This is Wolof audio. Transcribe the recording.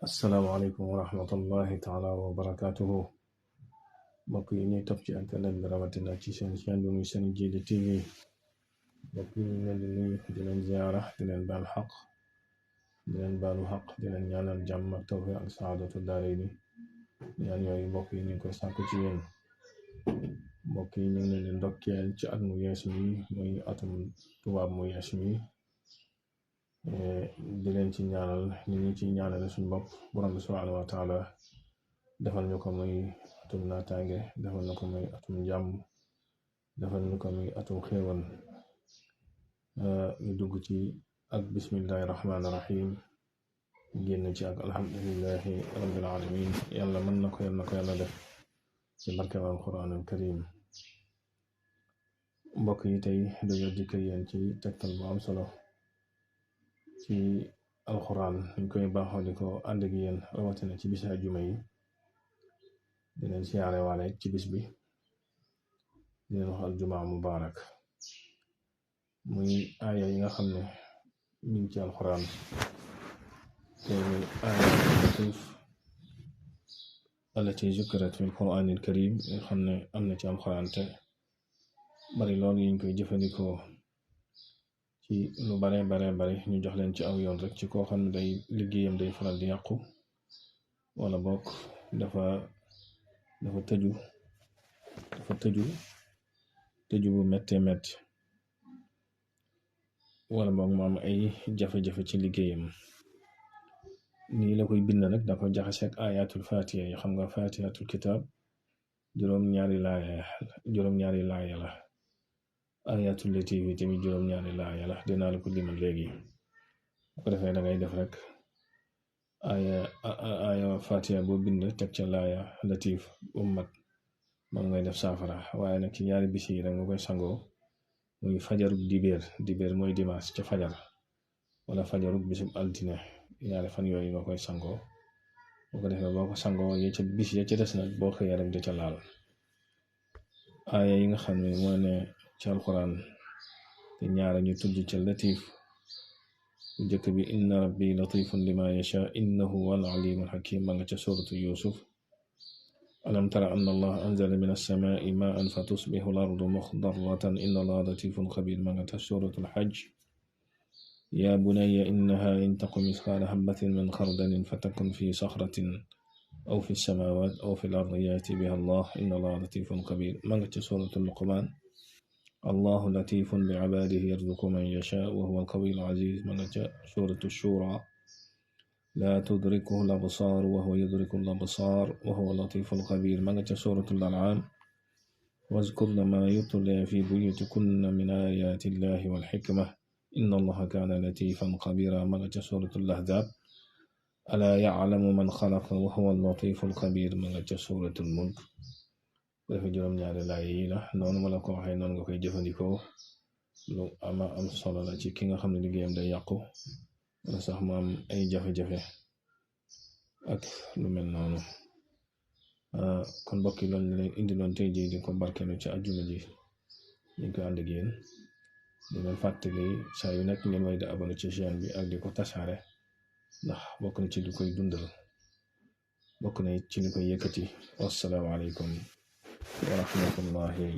asalaamaaleykum wa rahmatullahi taala wa barakaatuhu mbokk yi ñuy topp ci internet bi rawatina ci seen chaîne bi muy Seen Jili TV mbokk yi ñu leen di nuyu di leen ziyaara di leen baal xaq di leen baalu xaq di leen ñaanal jàmm ak tawfiq ak saadatu daarayni ñaan yooyu mbokk yi ñu ngi koy sàkku ci yéen mbokk yi ñu ngi leen di ndokkeel ci at mu yees mi muy atum tubaab mu yees mi di leen ci ñaanal ni ñu ci ñaanale suñu bopp borom bi subhanahu wa taala defal ñu ko muy atum naataange defal ñu ko muy atum jàmm defal ñu ko muy atum xéewal ñu dugg ci ak bismillahi rahmaani rahim génn ci ak alhamdulillahi rabbil alamin yàlla mën na ko yàlla def ci barkeb alquran al karim mbokk yi tey dañoo dikk yéen ci tegtal bu am solo ci alxuraan ñu koy baaxoo di ko ànd ak yéen rawatina ci bis àjjuma yi di leen siyaare waale ci bis bi di leen wax aljumaa mubaarak muy aaya yi nga xam ne mi ngi ci alxuraan te muy aaya latiif allati zukkirat fi alquraan alkarim nga xam ne am na ci alxuraan te bari loolu yi ñu koy jëfandikoo ci lu bare ñu jox leen ci aw yoon rek ci koo xam ne day liggéeyam day faral di yàqu wala bokk dafa tëju bu metti wala boog mu am ay jafe-jafe ci liggéeyam nii la koy bind nag da ko jaxase ak ayatul fatiha yi xam nga fatihatul kitab juróom-ñaari laaya la ayatul latiif yi tamit juróom-ñaari laaya la dinaa la ko limal léegi bu ko defee da ngay def rek aya fatiha boo bind teg ca laaya latiif bu mat moom ngay def saafara waaye nag ci ñaari bis yi rek nga koy sangoo muy fajarug dibeer mooy dimanche ca fajar wala fajarug bisub altine ñaari fan yooyu nga koy sangoo bu ko defee boo ko sangoo ya ca bis ya ca des nag boo xëyee rek da ca laal aya yi nga xam ne moo ne ci alquran te ñaara ñu tudd ca latif bu njëkk bi inna rabbi latifun lima yasha innahu huwal alimul hakim ma nga ca suratu yusuf alam tara anna allah anzala min as-samai ma'an fatusbihu al-ardu mukhdarratan inna allaha latifun khabir ma nga ca suratul hajj ya bunayya innaha in taku mithqala habatin min khardalin fatakun fi sakhratin aw fi as-samawati aw fi al-ardi ya'ti biha allah inna allaha latifun khabir ma nga ca suratul luqman allahu latifun bi ibaadihi yarzuqu man yashaa wa huwa al-qawiyyu al-aziz ma nga ca suuratu shura laa tudrikuhu al-absaar wa huwa yudriku al-absaar wa huwa al-latiifu al-xabiir ma nga ca suuratu al-an'aam wazkurna maa yutlaa fi buyuutikunna min aayaati llaahi wal-hikma inna allaha kaana latiifan xabiira ma nga ca suuratu al-ahzaab alaa ya'lamu man xalaqa wa huwa al-latiifu al-xabiir ma nga ca suuratu al-mulk dafa juróom-ñaari laay yi la noonu ma la ko waxee noonu nga koy jëfandikoo lu am solo la ci ki nga xam ne liggéeyam day yàqu wala sax mu am ay jafe-jafe ak lu mel noonu kon mbokk yi loolu leen indi loon tey jii di ko barkeelu ci àjjuma ji ñu koy ànd ak yéen di leen fàttali saa yu nekk ngeen way di abonné ci chaîne bi ak di ko tasaare ndax bokk na ci li koy dundal bokk na ci li koy yëkkati. Wassalaamu aleykum wa rahmatullahi